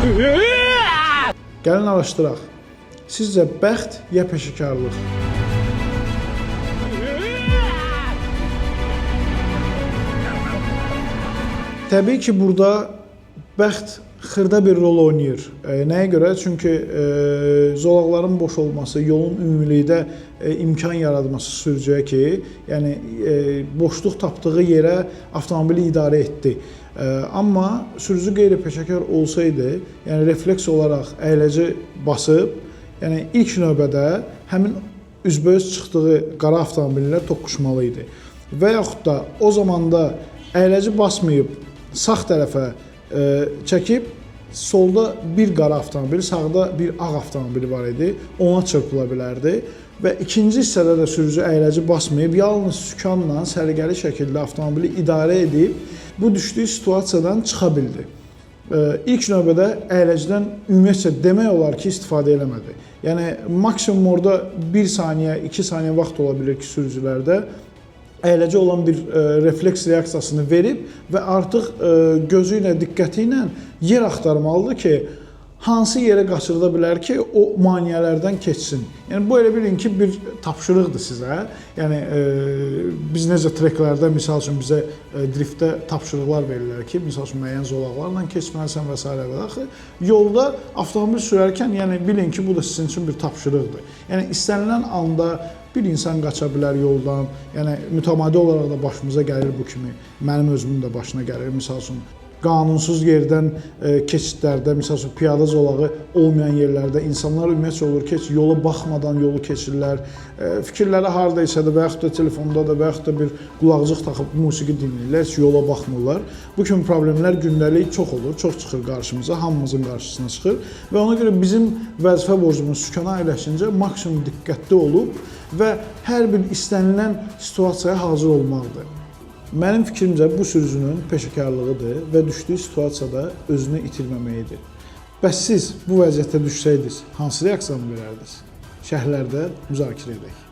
Gəlin araşdıraq. Sizcə bəxt ya peşəkarlıq? Təbii ki, burada bəxt xırda bir rol oynayır. Nəyə görə? Çünki zolaqların boş olması, yolun ümumilikdə imkan yaratması sürücüyə ki, yəni boşluq tapdığı yerə avtomobili idarə etdi. Amma sürücü qeyri-peşəkar olsaydı, yəni refleks olaraq əyləci basıb, yəni ilk növbədə həmin üzbəüz çıxdığı qara avtomobillə toqquşmalı idi. Və yaxud da o zamanda əyləci basmayıb sağ tərəfə çəkib solda bir qara avtomobil, sağda bir ağ avtomobili var idi. Ona çırpıla bilərdi. Və ikinci hissədə də sürücü əyləci basmayıb, yalnız sükanla səliqəli şəkildə avtomobili idarə edib bu düşdüyü situasiyadan çıxa bildi. İlk növbədə əyləcidən ümumiyyətcə demək olar ki, istifadə eləmədi. Yəni maksimum orada 1 saniyə, 2 saniyə vaxt ola bilir ki, sürücülərdə əyləci olan bir refleks reaksiyasını verib və artıq gözü ilə, diqqəti ilə yer axtarmalıdır ki, hansı yerə qaçırda bilər ki, o maneələrdən keçsin. Yəni bu elə bilin ki, bir tapşırıqdır sizə. Yəni biz necə treklərdə misal üçün bizə driftdə tapşırıqlar verirlər ki, misal üçün müəyyən zolaqlarla keçməlisən və sairə və axı. Yolda avtomobil sürərkən, yəni bilin ki, bu da sizin üçün bir tapşırıqdır. Yəni istənilən anda bir insan qaça bilər yoldan. Yəni mütəmadi olaraq da başımıza gəlir bu kimi. Mənim özümün də başına gəlir. Misal üçün qanunsuz yerdən keçidlərdə, misal üçün piyada zolağı olmayan yerlərdə insanlar ümumiyyətcə olur ki, heç yola baxmadan yolu keçirlər. Fikirləri harda isə də və yaxud da telefonda da və yaxud da bir qulaqcıq taxıb musiqi dinləyirlər, heç yola baxmırlar. Bu kimi problemlər gündəlik çox olur, çox çıxır qarşımıza, hamımızın qarşısına çıxır və ona görə bizim vəzifə borcumuz sükana əyləşincə maksimum diqqətli olub və hər bir istənilən situasiyaya hazır olmaqdır. Mənim fikrimcə bu sürücünün peşəkarlığıdır və düşdüyü situasiyada özünü itirməməyidir. Bəs siz bu vəziyyətə düşsəydiniz, hansı reaksiyanı verərdiniz? Şərhlərdə müzakirə edək.